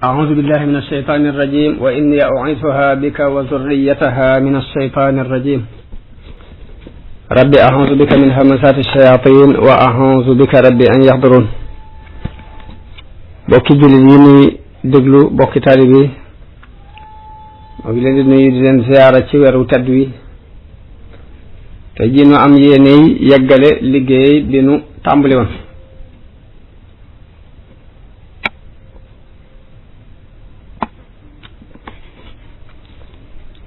أعوذ بالله من الشيطان الرجيم وإني أعيذها بك وذريتها من الشيطان الرجيم ربي أعوذ بك من همزات الشياطين وأعوذ بك ربي أن يحضرون bokki jullit yi nuy déglu bokki taalibe yi moo ngi leen di nuyu di leen ziyaara ci weeru tedd wi te ji nu am yéeney yeggale liggéey bi nu tàmbali woon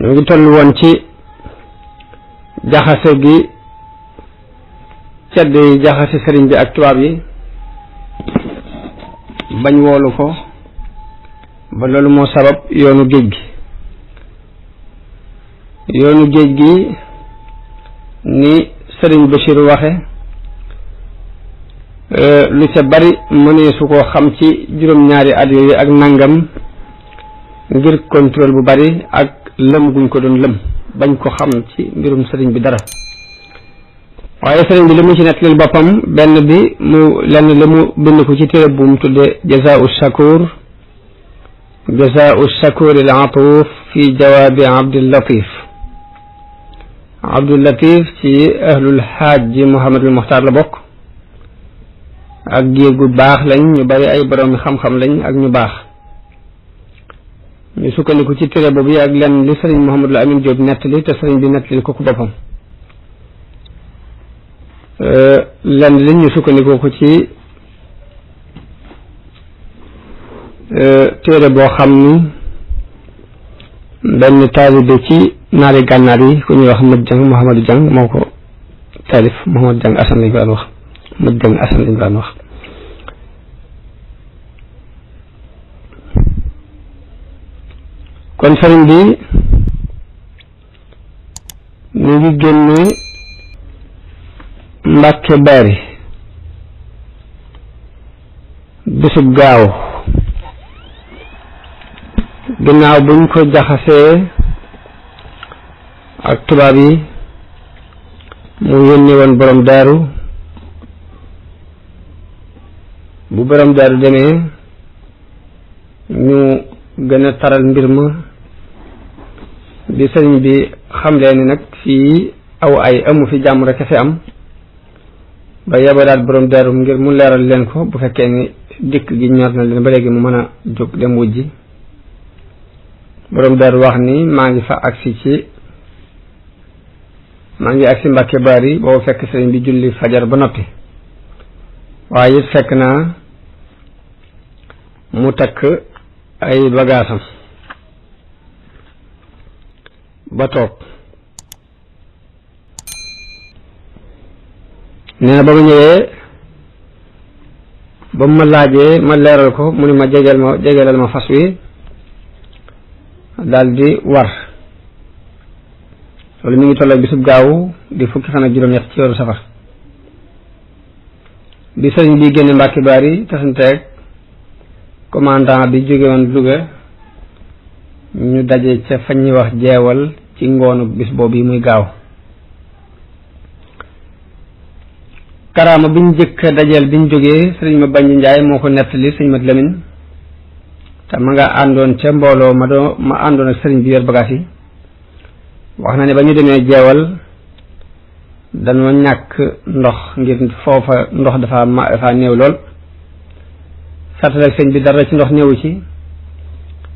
ñu ngi toll woon ci jaxase gi cedd yi jaxase sëriñ bi ak tubaab yi bañ woolu ko ba loolu moo sabab yoonu géej gi ni sëriñ Bachir waxe lu ca bari mënee su ko xam ci juróom-ñaari at yooyu ak nangam ngir contrôle bu bari ak lëm guñ ko doon lëm bañ ko xam ci mbirum sëriñ bi dara waaye sëriñ bi li mu ci nettalil boppam benn bi mu lenn li mu bind ko ci téere bu mu tudde jazaa'u shakur al atuuf fi jawaabi Abdul Latif ci ahlul xaaji Muhammadul Muxtaar la bokk ak giir gu baax lañ ñu bari ay boroomi xam-xam lañ ak ñu baax ñu sukkandiku ci téere boobu ak lenn li sëriñ Mouhamadul Amin Diop nettali te sëriñ bi nettali ko boppam lenn li ñu sukkandiku ko ci téere boo xam ni benn taalibe ci naari gànnaar yi ku ñuy wax Mouhamadou Diang moo ko taalif Mouhamadou Diang Assane lañ ko daan wax Mouhamadou Diang Assane lañ ko daan wax kon sëriñ bi ñu ngi génne Mbàkke Bari bisub gaaw ginnaaw buñ ko jaxasee ak tubaab yi mu yónni woon borom daaru bu borom daaru demee ñu gën a taral mbir ma bi sëriñ bi xamlee ni nag fii aw ay amu fi jàmm rek a fi am ba yebalaat borom daaru ngir mu leeral leen ko bu fekkee ni dikk gi ñor na leen ba léegi mu mën a jóg dem wujji borom daaru wax ni maa ngi agsi Mbàkke Bari boobu fekk sëriñ bi julli fajar ba noppi waaye it fekk naa mu takk ay bagaasam ba toog nee na ba ma ñëwee ba mu ma laajee ma leeral ko mu ni ma jegelal ma fas wi daldi war loolu mi ngi toll ak bisub gaaw di fukki fan ak juróom-ñett ci weeru safar bi sëriñ bi génne Mbàkke Bari tasanteeg commandant bi jóge woon Louga ñu daje ca fañ ñuy wax jeewal ci ngoonu bis boobu yi muy gaaw karaama biñ jëkk dajeel biñ jógee sëriñ ma bañ Njaay moo ko nettali sëriñ ma Lamin te ma nga àndoon ca mbooloo ma àndoon ak sëriñ bi yor bagaas yi wax na ne ba ñu demee jeewal dañoo ñàkk ndox ngir foofa ndox dafa néew lool sartal ak sëñ bi dara ci ndox néewu ci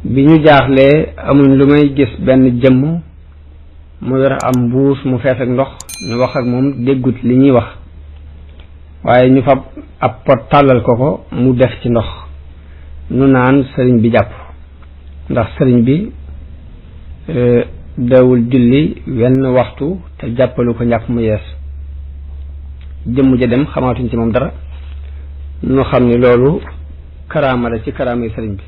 bi ñu jaaxlee amuñ lu may gis benn jëmm mu yor am mbuus mu fees ak ndox ñu wax ak moom déggut li ñuy wax waaye ñu fab ab pot tàllal ko mu def ci ndox nu naan sëriñ bi jàpp ndax sëriñ bi dawul julli wenn waxtu te jàppalu ko njàpp mu yees jëmm ja dem xamaatuñ ci moom dara ñu xam ni loolu karaama la ci karaama yi sëriñ bi